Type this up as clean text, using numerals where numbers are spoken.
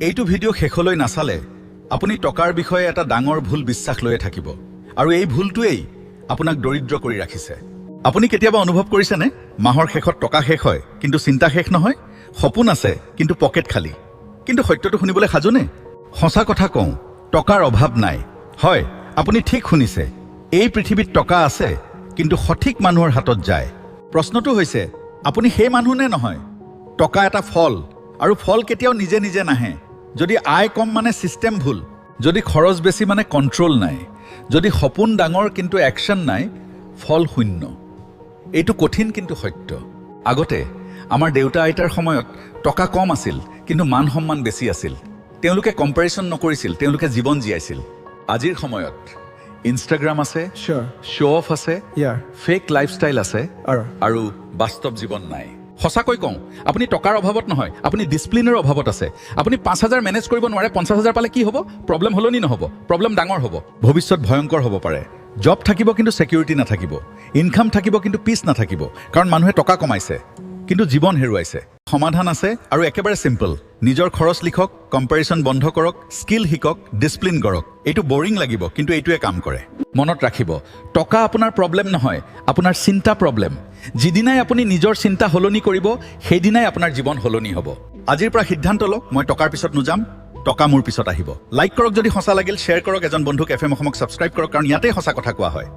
এইটো ভিডিঅ' শেষলৈ নাচালে আপুনি টকাৰ বিষয়ে এটা ডাঙৰ ভুল বিশ্বাস লৈয়ে থাকিব আৰু এই ভুলটোৱেই আপোনাক দৰিদ্ৰ কৰি ৰাখিছে। আপুনি কেতিয়াবা অনুভৱ কৰিছেনে, মাহৰ শেষত টকা শেষ হয় কিন্তু চিন্তা শেষ নহয়? সপোন আছে কিন্তু পকেট খালী। কিন্তু সত্যটো শুনিবলৈ সাজুনে? সঁচা কথা কওঁ, টকাৰ অভাৱ নাই। হয়, আপুনি ঠিক শুনিছে। এই পৃথিৱীত টকা আছে, কিন্তু সঠিক মানুহৰ হাতত যায়। প্ৰশ্নটো হৈছে, আপুনি সেই মানুহ নে নহয়? টকা এটা ফল আৰু ফল কেতিয়াও নিজে নিজে নাহে। যদি আয় কম মানে ছিষ্টেম ভুল, যদি খৰচ বেছি মানে কণ্ট্ৰল নাই, যদি সপোন ডাঙৰ কিন্তু একশ্যন নাই, ফল শূন্য। এইটো কঠিন কিন্তু সত্য। আগতে আমাৰ দেউতা আইতাৰ সময়ত টকা কম আছিল, কিন্তু মান সন্মান বেছি আছিল। তেওঁলোকে কম্পেৰিশ্যন নকৰিছিল, তেওঁলোকে জীৱন জীয়াইছিল। আজিৰ সময়ত ইনষ্টাগ্ৰাম আছে, শ্ব' অফ আছে, ফেক লাইফষ্টাইল আছে আৰু বাস্তৱ জীৱন নাই। সঁচাকৈ কওঁ, আপুনি টকাৰ অভাৱত নহয়, আপুনি ডিচিপ্লিনৰ অভাৱত আছে। আপুনি 5,000 মেনেজ কৰিব নোৱাৰে, 50,000 পালে কি হ'ব? প্ৰব্লেম সলনি নহ'ব, প্ৰব্লেম ডাঙৰ হ'ব। ভৱিষ্যত ভয়ংকৰ হ'ব পাৰে। জব থাকিব কিন্তু ছেকিউৰিটি নাথাকিব। ইনকাম থাকিব কিন্তু পিচ নাথাকিব, কাৰণ মানুহে টকা কমাইছে কিন্তু জীৱন হেৰুৱাইছে। সমাধান আছে আৰু একেবাৰে চিম্পল। নিজৰ খৰচ লিখক, কম্পেৰিশ্যন বন্ধ কৰক, স্কিল শিকক, ডিচিপ্লিন কৰক। এইটো বৰিং লাগিব, কিন্তু এইটোৱে কাম কৰে। মনত ৰাখিব, টকা আপোনাৰ প্ৰব্লেম নহয়, আপোনাৰ চিন্তা প্ৰব্লেম। যিদিনাই আপুনি নিজৰ চিন্তা সলনি কৰিব, সেইদিনাই আপোনাৰ জীৱন সলনি হ'ব। আজিৰ পৰা সিদ্ধান্ত লওক, মই টকাৰ পিছত নোযাম, টকা মোৰ পিছত আহিব। লাইক কৰক যদি সঁচা লাগিল, শ্বেয়াৰ কৰক এজন বন্ধুক, এফ এম অসমক ছাবস্ক্ৰাইব কৰক, কাৰণ ইয়াতেই সঁচা কথা কোৱা হয়।